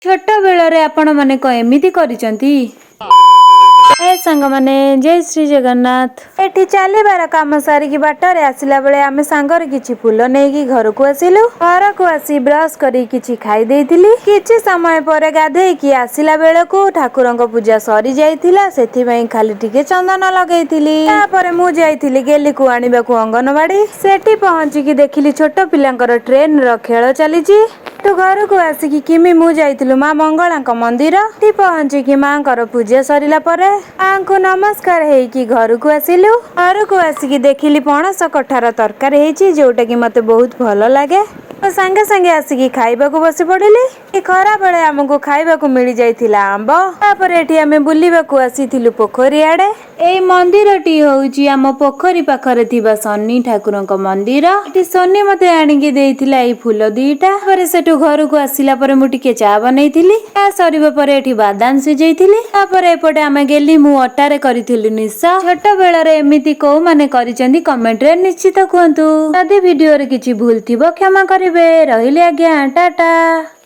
ଛୋଟ ବେଳରେ ଆପଣମାନେ କଣ ଏମିତି କରିଛନ୍ତି? ଏ ସାଙ୍ଗମାନେ, ଜୟ ଶ୍ରୀ ଜଗନ୍ନାଥ। ଏଠି ଚାଲିବାର କାମ ସାରିକି ବାଟରେ ଆସିଲା ବେଳେ ଆମେ ସାଙ୍ଗରେ କିଛି ଫୁଲ ନେଇକି ଘରକୁ ଆସିଲୁ। ଘରକୁ ଆସି ବ୍ରଶ କରି କିଛି ଖାଇ ଦେଇଥିଲି। କିଛି ସମୟ ପରେ ଗାଧେଇକି ଆସିଲା ବେଳକୁ ଠାକୁରଙ୍କ ପୂଜା ସରି ଯାଇଥିଲା, ସେଥିପାଇଁ ଖାଲି ଟିକେ ଚନ୍ଦନ ଲଗେଇଥିଲି। ତାପରେ ମୁଁ ଯାଇଥିଲି ଗେଲିକୁ ଆଣିବାକୁ ଅଙ୍ଗନବାଡି। ସେଠି ପହଞ୍ଚିକି ଦେଖିଲି ଛୋଟ ପିଲାଙ୍କର ଟ୍ରେନ ର ଖେଳ ଚାଲିଛି। ତୁ ଘରକୁ ଆସିକି କିମି ମୁଁ ଯାଇଥିଲୁ ମା ମଙ୍ଗଳାଙ୍କ ମନ୍ଦିର। ସେଠି ପହଞ୍ଚିକି ମାଙ୍କର ପୂଜା ସରିଲା ପରେ ମାଙ୍କୁ ନମସ୍କାର ହେଇକି ଘରକୁ ଆସିଲୁ। ଘରକୁ ଆସିକି ଦେଖିଲି ପଣସ କଠାର ତରକାରୀ ହେଇଛି, ଯୋଉଟା କି ମତେ ବହୁତ ଭଲ ଲାଗେ। ତ ସାଙ୍ଗେ ସାଙ୍ଗେ ଆସିକି ଖାଇବାକୁ ବସି ପଡିଲି। ଖରା ବେଳେ ଆମକୁ ଖାଇବାକୁ ମିଳି ଯାଇଥିଲା ଆମ୍ବ। ତାପରେ ଏଠି ଆମେ ବୁଲିବାକୁ ଆସିଥିଲୁ ପୋଖରୀ ଆଡେ। ଏଇ ମନ୍ଦିରଟି ହଉଛି ଆମ ପୋଖରୀ ପାଖରେ ଥିବା ଶନି ଠାକୁରଙ୍କ ମନ୍ଦିର। ଏଠି ଶନି ମତେ ଆଣିକି ଦେଇଥିଲା ଏଇ ଫୁଲ ଦିଟା। ତାପରେ ସେଠୁ ଘରକୁ ଆସିଲା ପରେ ମୁଁ ଟିକେ ଚା ବନେଇଥିଲି। ଚା ସରିବା ପରେ ଏଠି ବାଦାମ ସିଝେଇଥିଲି। ତାପରେ ଏପଟେ ଆମେ ଗେଲି ମୁଁ ଅଟାରେ କରିଥିଲୁ ନିଶ। ଛୋଟ ବେଳରେ ଏମିତି କୋଉମାନେ କରିଛନ୍ତି, କମେଣ୍ଟରେ ନିଶ୍ଚିତ କୁହନ୍ତୁ। ଯଦି ଭିଡିଓରେ କିଛି ଭୁଲ ଥିବ, କ୍ଷମା କରିବେ। ରହିଲି ଆଜ୍ଞା, ଟାଟା।